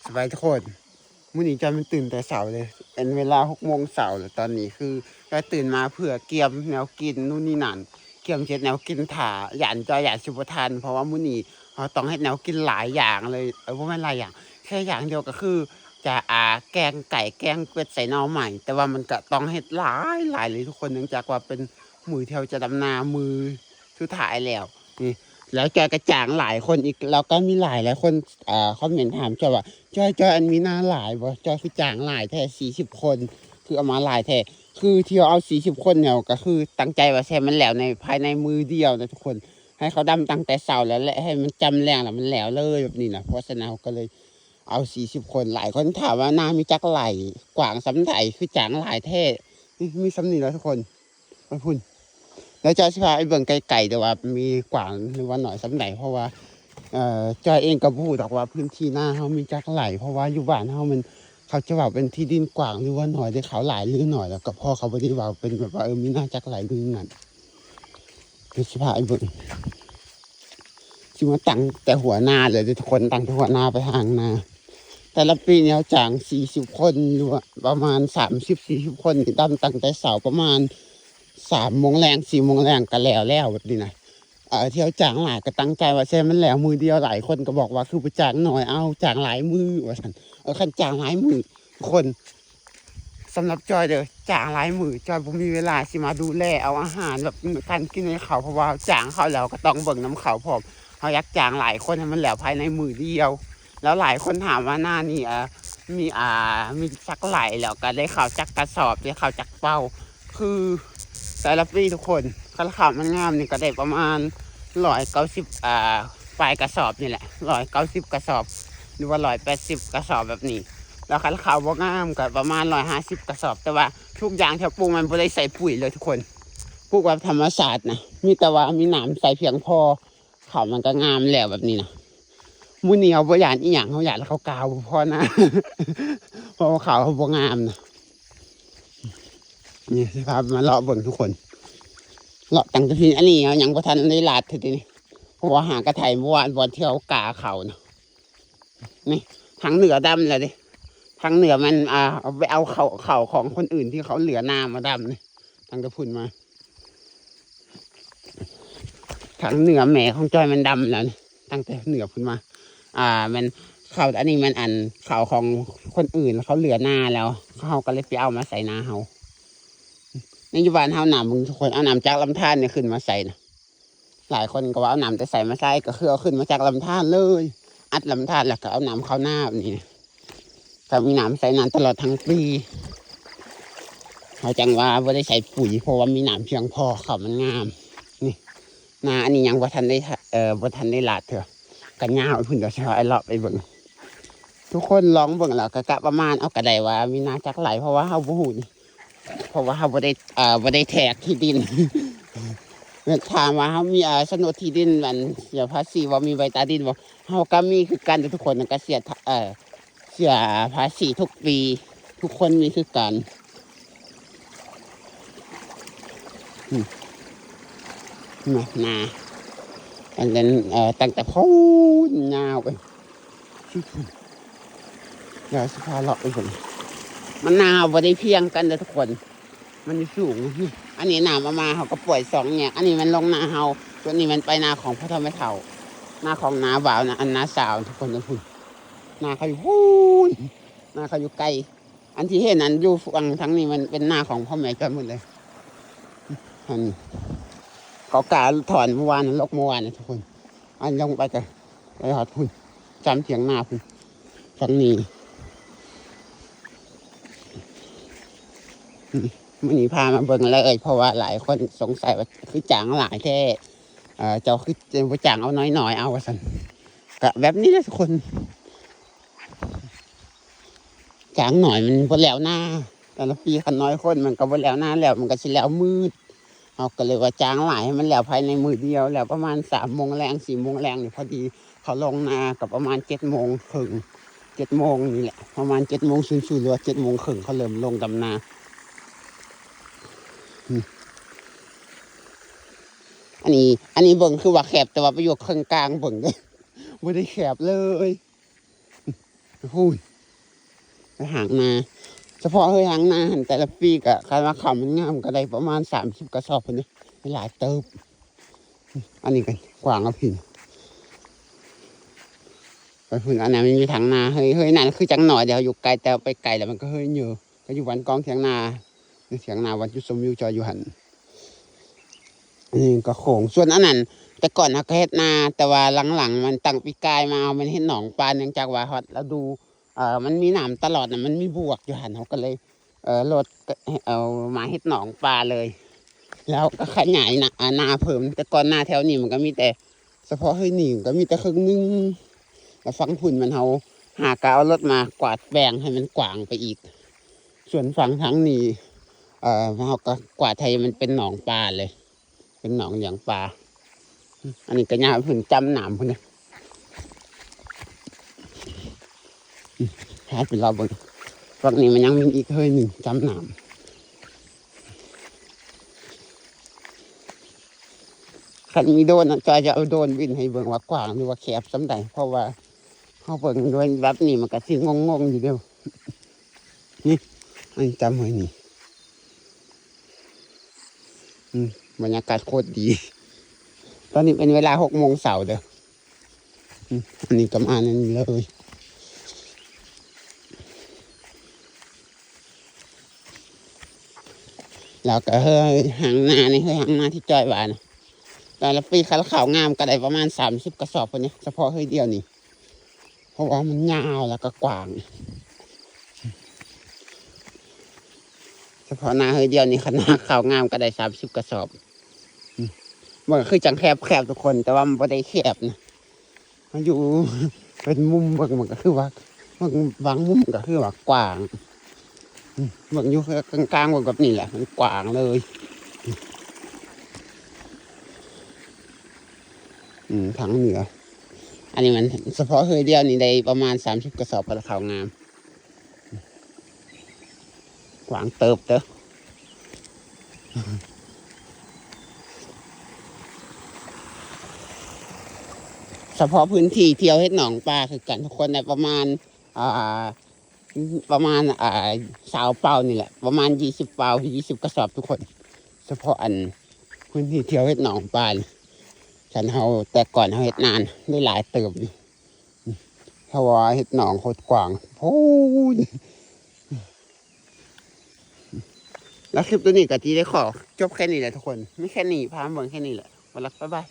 ສະບາຍດີທຸກຄົນ. ມື້ນີ້ຈອຍມັນຕື່ນແຕ່ເຊົ້າເລີຍ ເປັນເວລາຫົກໂມງເຊົ້າແລ້ວ. ຕອນນີ້ຄືຈອຍຕື່ນມາເພື່ອກຽມແນວກິນນູ່ນນີ້ນັ້ນ, ກຽມເຮັດແນວກິນຖ້າ. ຢ້ານຈອຍຢ້ານຊິບໍ່ທັນ ເພາະວ່າມື້ນີ້ເຮົາຕ້ອງເຮັດແນວກິນຫຼາຍຢ່າງເລີຍ. ເອີ ບໍ່ແມ່ນຫຼາຍຢ່າງ, ແຄ່ຢ່າງດຽວກໍຄືຈະ ອ່າ ແກງໄກ່ ແກງເປັດໃສ່ໜໍ່ໄມ້, ແຕ່ວ່າມັນກໍຕ້ອງເຮັດຫຼາຍໆເລີຍທຸກຄົນ ເນື່ອງຈາກວ່າເປັນມື້ທີ່ເຮົາຈະດຳນາ ມື້ ສຸດທ້າຍແລ້ວນີ້. ແລ້ວຈອຍກໍຈ້າງຫຼາຍຄົນອີກ ແລ້ວກໍມີຫຼາຍໆຄົນ ອ່າ ຄອມເມັນຖາມຈອຍວ່າ ຈອຍ ຈອຍ ອັນມີໜ້າຫຼາຍບໍ່? ຈອຍຄືຈ້າງຫຼາຍແທ້ ສີ່ສິບຄົນ ຄືເອົາມາຫຼາຍແທ້. ຄືທີ່ເຮົາເອົາສີ່ສິບຄົນແລ້ວ ກໍຄືຕັ້ງໃຈວ່າຊິໃຫ້ມັນແລ້ວໃນ ພາຍໃນມື້ດຽວນະທຸກຄົນ, ໃຫ້ເຂົາດຳຕັ້ງແຕ່ເຊົ້າແລ້ວ ແລະ ໃຫ້ມັນຈຳແລງແລ້ວມັນແລ້ວເລີຍແບບນີ້ນະ. ເພາະສະນັ້ນເຮົາກໍເລີຍເອົາສີ່ສິບຄົນ. ຫຼາຍຄົນຖາມວ່າ ນາມີຈັກໄຮ່ ກວ້າງສ່ຳໃດ ຄືຈ້າງຫຼາຍແທ້? ນີ້ ມີສ່ຳນີ້ແຫຼະທຸກຄົນ. ໄປພຸ້ນ ແລ້ວຈອຍຊິພາໄປເບິ່ງໃກ້ໆ ເດີວ່າມີກວ້າງ ຫຼືວ່າໜ້ອຍສ່ຳໃດ ເພາະວ່າ ເອີ ຈອຍເອງກໍບໍ່ຮູ້ດອກວ່າພື້ນທີ່ນາເຮົາມີຈັກໄຮ່ ເພາະວ່າຢູ່ບ້ານເຮົາມັນ ເຂົາຈະເວົ້າເປັນທີ່ດິນກວ້າງ ຫຼືວ່າໜ້ອຍເດ້. ເຂົາຫຼາຍ ຫຼື ໜ້ອຍ ແລ້ວກໍພໍ່ເຂົາບໍ່ໄດ້ເວົ້າເປັນແບບວ່າ ເອີ ມີນາຈັກໄຮ່ ຫຼື ນັ້ນ. ດຽວຊິພາໄປເບິ່ງ ຊິມາຕັ້ງແຕ່ຫົວນາເລີຍເດີທຸກຄົນ, ຕັ້ງແຕ່ຫົວນາໄປຫາງນາ. ແຕ່ລະປີນີ້ເຮົາຈ້າງສີ່ສິບຄົນ ຫຼືວ່າປະມານສາມສິບສີ່ສິບຄົນນີ້ ດຳຕັ້ງແຕ່ເຊົ້າປະມານສາມໂມງແລງ ສີ່ໂມງແລງກໍແລ້ວແລ້ວແບບນີ້ນະ. ເອີ ທີ່ເຮົາຈ້າງຫຼາຍກໍຕັ້ງໃຈວ່າຊິໃຫ້ມັນແລ້ວມື້ດຽວ. ຫຼາຍຄົນກໍບອກວ່າ ຄືບໍ່ຈ້າງໜ້ອຍ ເອົາ ຈ້າງຫຼາຍມື້ວ່າຊັ້ນ. ເອີ ຄັນຈ້າງຫຼາຍມື້ ທຸກຄົນ ສຳລັບຈອຍເດີ ຈ້າງຫຼາຍມື້ ຈອຍບໍ່ມີເວລາຊິມາດູແລເອົາອາຫານແບບການກິນໃຫ້ເຂົາ ເພາະວ່າຈ້າງເຂົາແລ້ວກໍຕ້ອງເບິ່ງນຳເຂົາພ້ອມ. ເຮົາຢາກຈ້າງຫຼາຍຄົນໃຫ້ມັນແລ້ວພາຍໃນມື້ດຽວ. ແລ້ວຫຼາຍຄົນຖາມວ່າ ນານີ້ ເອີ ມີ ອ່າ ມີຈັກໄຮ່ ແລ້ວກໍໄດ້ເຂົ້າຈັກກະສອບ ໄດ້ເຂົ້າຈັກເປົາ. ຄືແຕ່ລະປີທຸກຄົນ ຄັນເຂົ້າມັນງາມນີ້ກໍໄດ້ປະມານຮ້ອຍເກົ້າສິບ ອ່າ ປາຍກະສອບນີ້ແຫຼະ ຮ້ອຍເກົ້າສິບກະສອບ ຫຼືວ່າຮ້ອຍແປດສິບກະສອບແບບນີ້. ແລ້ວຄັນເຂົ້າບໍ່ງາມກໍປະມານຮ້ອຍຫ້າສິບກະສອບ. ແຕ່ວ່າທຸກຢ່າງທີ່ເຮົາປູກມັນບໍ່ໄດ້ໃສ່ປຸ໋ຍເລີຍທຸກຄົນ, ປູກແບບທຳມະຊາດນະ, ມີແຕ່ວ່າມີນ້ຳໃສ່ພຽງພໍ ເຂົ້າມັນກໍງາມແລ້ວແບບນີ້ນະ. ມື້ນີ້ເຮົາບໍ່ຢ້ານອີ່ຫຍັງ, ເຮົາຢ້ານເຂົາກ້າວບໍ່ພໍນາ ເພາະວ່າເຂົ້າເຮົາບໍ່ງາມນະ. ນີ້ຊິພາມາເລາະເບິ່ງທຸກຄົນ, ເລາະຕັ້ງແຕ່ພີ້. ອັນນີ້ເຮົາຍັງບໍ່ທັນໄດ້ລາດເທື່ອເດນີ້ ເພາະວ່າຫາກະໄຖເມື່ອວານ ບ່ອນທີ່ເຮົາກ້າເຂົ້ານະ. ນີ້ ທາງເໜືອດຳແລ້ວເດ້, ທາງເໜືອມັນ ອ່າ ເອົາໄປເອົາເຂົ້າ ເຂົ້າຂອງຄົນອື່ນທີ່ເຂົາເຫຼືອນາມາດຳນີ້ ຕັ້ງແຕ່ພຸ້ນມາ. ທາງເໜືອແມ່ຂອງຈອຍມັນດຳແລ້ວນີ້ ຕັ້ງແຕ່ເໜືອພຸ້ນມາ. ອ່າ ແມ່ນເຂົ້າ ອັນນີ້ແມ່ນອັນເຂົ້າຂອງຄົນອື່ນ ເຂົາເຫຼືອນາແລ້ວ ເຮົາກໍເລີຍໄປເອົາມາໃສ່ນາເຮົາ. ໃນຢູ່ບ້ານເຮົາ ນ້ຳ ເບິ່ງທຸກຄົນ ເອົານ້ຳຈາກລຳທານນີ້ຂຶ້ນມາໃສ່ນະ. ຫຼາຍຄົນກໍວ່າເອົານ້ຳແຕ່ໃສມາໃສ່ ກໍຄືເອົາຂຶ້ນມາຈາກລຳທານເລີຍ, ອັດລຳທານແລ້ວກໍເອົານ້ຳເຂົ້ານາແບບນີ້. ກໍມີນ້ຳໃສ່ນາຕະຫຼອດທັງປີ ເຮົາຈັ່ງວ່າບໍ່ໄດ້ໃສ່ປຸ໋ຍ ເພາະວ່າມີນ້ຳພຽງພໍ ເຂົ້າມັນງາມ. ນີ້ ນາອັນນີ້ຍັງບໍ່ທັນໄດ້ ເອີ ບໍ່ທັນໄດ້ລາດເທື່ອ ກໍຍາວໄປພຸ້ນ. ດຽວຊິພາໄປເລາະໄປເບິ່ງ ທຸກຄົນລອງເບິ່ງແລ້ວກໍກະປະມານເອົາກໍໄດ້ວ່າມີນາຈັກໄຮ່ ເພາະວ່າເຮົາບໍ່ຮູ້ນີ້ ເພາະວ່າເຮົາບໍ່ໄດ້ ເອີ ບໍ່ໄດ້ແທກທີ່ດິນ. ຖາມວ່າເຮົາມີ ເອີ ໂສນດທີ່ດິນ ອັນເສຍພາສີບໍ່ ມີໃບຕາດິນບໍ່? ເຮົາກໍມີຄືກັນທຸກຄົນ ກໍເສຍ ເອີ ເສຍພາສີທຸກປີ ທຸກຄົນມີຄືກັນ. ອືມ ນາ ນາ ອັນນັ້ນ ເອີ ຕັ້ງແຕ່ພຸ້ນຍາວໄປ ດຽວຊິພາເລາະໄປເບິ່ງ. ມັນນາບໍ່ໄດ້ພຽງກັນເດີທຸກຄົນ ມັນຢູ່ສູງ. ອັນນີ້ນ້ຳເອົາມາ ເຮົາກໍປ່ອຍສອງແຍກ. ອັນນີ້ແມ່ນລົງນາເຮົາ, ສ່ວນນີ້ແມ່ນໄປນາຂອງພໍ່ເຖົ້າແມ່ເຖົ້າ, ນາຂອງນ້າບ່າວນະ ອັນນ້າສາວທຸກຄົນ. ພຸ້ນ ນາເຂົາຢູ່ພຸ້ນ ນາເຂົາຢູ່ໄກ. ອັນທີ່ເຫັນອັນຢູ່ຝັ່ງທາງນີ້ ມັນເປັນນາຂອງພໍ່ແມ່ເຈົ້າໝົດເລີຍ. ອັນເຂົາກະຖອນເມື່ອວານ ລົກເມື່ອວານນີ້ທຸກຄົນ. ອັນລົງໄປກະໄປຮອດພຸ້ນ ຈຳຖຽງນາພຸ້ນ ຝັ່ງນີ້. ອືມ ມື້ນີ້ພາມາເບິ່ງເລີຍ ເພາະວ່າຫຼາຍຄົນສົງໄສວ່າ ຄືຈ້າງຫຼາຍແທ້ ເອີ ເຈົ້າຄືບໍ່ຈ້າງເອົາໜ້ອຍໆ ເອົາວ່າຊັ້ນ. ກະແບບນີ້ແຫຼະທຸກຄົນ ຈ້າງໜ້ອຍມັນບໍ່ແລ້ວນາ. ແຕ່ລະປີຄັນໜ້ອຍຄົນມັນກໍບໍ່ແລ້ວນາ ແລ້ວມັນກໍຊິແລ້ວມືດ. ເຮົາກໍເລີຍວ່າຈ້າງຫຼາຍໃຫ້ມັນແລ້ວພາຍໃນມື້ດຽວ ແລ້ວປະມານສາມໂມງແລງ ສີ່ໂມງແລງນີ້ພໍດີ. ເຂົາລົງນາກໍປະມານເຈັດໂມງເຄິ່ງ ເຈັດໂມງນີ້ແຫຼະ ປະມານເຈັດໂມງສູນສູນ ຫຼືວ່າເຈັດໂມງເຄິ່ງ ເຂົາເລີ່ມລົງດຳນາ. ອືມ ອັນນີ້ ອັນນີ້ເບິ່ງຄືວ່າແຄບ ແຕ່ວ່າໄປຢູ່ເຄິ່ງກາງເບິ່ງເດ້ ບໍ່ໄດ້ແຄບເລີຍ. ພຸ້ນ ໄປຫາງນາ ສະເພາະເຮີຍຫາງນາຫັ້ນ ແຕ່ລະປີກະ ຄັນວ່າເຂົ້າມັນງາມກະໄດ້ປະມານສາມສິບກະສອບພຸ້ນເດ້ ຫຼາຍເຕີບ. ອັນນີ້ກະກວ້າງເອົາພີ້ ໄປພຸ້ນ ອັນນັ້ນມັນມີທາງນາ ເຮີຍ ເຮີຍນັ້ນຄືຈັ່ງໜ້ອຍດຽວ ຢູ່ໄກ ແຕ່ໄປໄກແລ້ວມັນກະເຮີຍເຍີ ກະຢູ່ບ້ານກອງຖຽງນາ ຖຽງນາວັດຈຸດຊົມວິວຈອຍຢູ່ຫັ້ນ. ນີ້ກະໂຂງ ສ່ວນອັນນັ້ນ ແຕ່ກ່ອນເຮົາກະເຮັດນາ ແຕ່ວ່າຫຼັງໆ ມັນຕັ້ງປີກາຍມາ ເຮົາມັນເຮັດໜອງປາ ເນື່ອງຈາກວ່າຮອດລະດູ ເອີ ມັນມີນ້ຳຕະຫຼອດນະ ມັນມີບວກຢູ່ຫັ້ນ ເຮົາກະເລີຍ ເອີ ລົດ ເອົາມາເຮັດໜອງປາເລີຍ ແລ້ວກະຂະຫຍາຍນາ ນາເພີ່ມ. ແຕ່ກ່ອນນາແຖວນີ້ມັນກະມີແຕ່ ສະເພາະເຮີຍນີ້ກະມີແຕ່ເຄິ່ງໜຶ່ງ ແລ້ວຝັ່ງພຸ້ນມັນ ເຮົາຫາກະເອົາລົດມາກວາດແປງໃຫ້ມັນກວ້າງໄປອີກ. ສ່ວນຝັ່ງທາງນີ້ ເອີ ເຮົາກະກວາດໃຫ້ມັນເປັນໜອງປາເລີຍ ເປັນໜອງລ້ຽງປາ. ອັນນີ້ກະຍາວພຸ້ນ ຈ້ຳນ້ຳພຸ້ນເດ້. ພາໄປເລາະເບິ່ງ ຝັ່ງນີ້ມັນຍັງມີອີກເຮີຍໜຶ່ງຈ້ຳນ້ຳ. ຄັນມີໂດຣນນະ ຈອຍຈະເອົາໂດຣນບິນໃຫ້ເບິ່ງວ່າກວ້າງຫຼືວ່າແຄບສ່ຳໃດ ເພາະວ່າເຮົາເບິ່ງດ້ວຍແບບນີ້ມັນກະຊິງົງໆຢູ່ເດ້. ນີ້ ອັນນີ້ຈຳໄວ້ນີ້ ອືມ ບັນຍາກາດໂຄດດີ. ຕອນນີ້ເປັນເວລາຫົກໂມງເຊົ້າເດີ. ອືມ ອັນນີ້ກະມາແນວນີ້ເລີຍ ແລ້ວກະເຮີຍຫາງນານີ້ ເຮີຍຫາງນາທີ່ຈອຍວ່ານະ ແຕ່ລະປີຄັນເຂົ້າງາມກະໄດ້ປະມານສາມສິບກະສອບພຸ້ນເດ້ ສະເພາະເຮີຍດຽວນີ້ ເພາະວ່າມັນຍາວແລ້ວກະກວ້າງ. ສະເພາະນາເຮີຍດຽວນີ້ ຄັນນາເຂົ້າງາມກະໄດ້ສາມສິບກະສອບ. ອືມ ມັນກະຄືຈັ່ງແຄບໆ ທຸກຄົນ ແຕ່ວ່າມັນບໍ່ໄດ້ແຄບນະ ມັນຢູ່ເປັນມຸມ ເບິ່ງມັນກະຄືວ່າ ເບິ່ງບາງມຸມກະຄືວ່າກວ້າງ. ອືມ ເບິ່ງຢູ່ກາງໆ ເບິ່ງແບບນີ້ແຫຼະ ມັນກວ້າງເລີຍ. ອືມ ທາງເໜືອ ອັນນີ້ມັນສະເພາະເຮີຍດຽວນີ້ໄດ້ປະມານສາມສິບກະສອບ ຄັນເຂົ້າງາມ. ກວ້າງເຕີບເດີ. ສະເພາະພື້ນທີ່ທີ່ເຮົາເຮັດໜອງປາຄືກັນ ທຸກຄົນ ໄດ້ປະມານ ອ່າ ປະມານ ອ່າ ຊາວເປົານີ້ແຫຼະ ປະມານຊາວເປົາ ຊາວກະສອບ ທຸກຄົນ. ສະເພາະອັນພື້ນທີ່ທີ່ເຮົາເຮັດໜອງປານີ້ ຄັນເຮົາ ແຕ່ກ່ອນເຮົາເຮັດນາໄດ້ຫຼາຍເຕີບຢູ່ ເພາະວ່າເຮັດໜອງໂຄດກວ້າງພຸ້ນ. ແລ້ວຄລິບໂຕນີ້ກະຊິໄດ້ຂໍຈົບແຄ່ນີ້ແຫຼະທຸກຄົນ ມີແຄ່ນີ້ ພາມາເບິ່ງແຄ່ນີ້ແຫຼະ ບາຍບາຍ.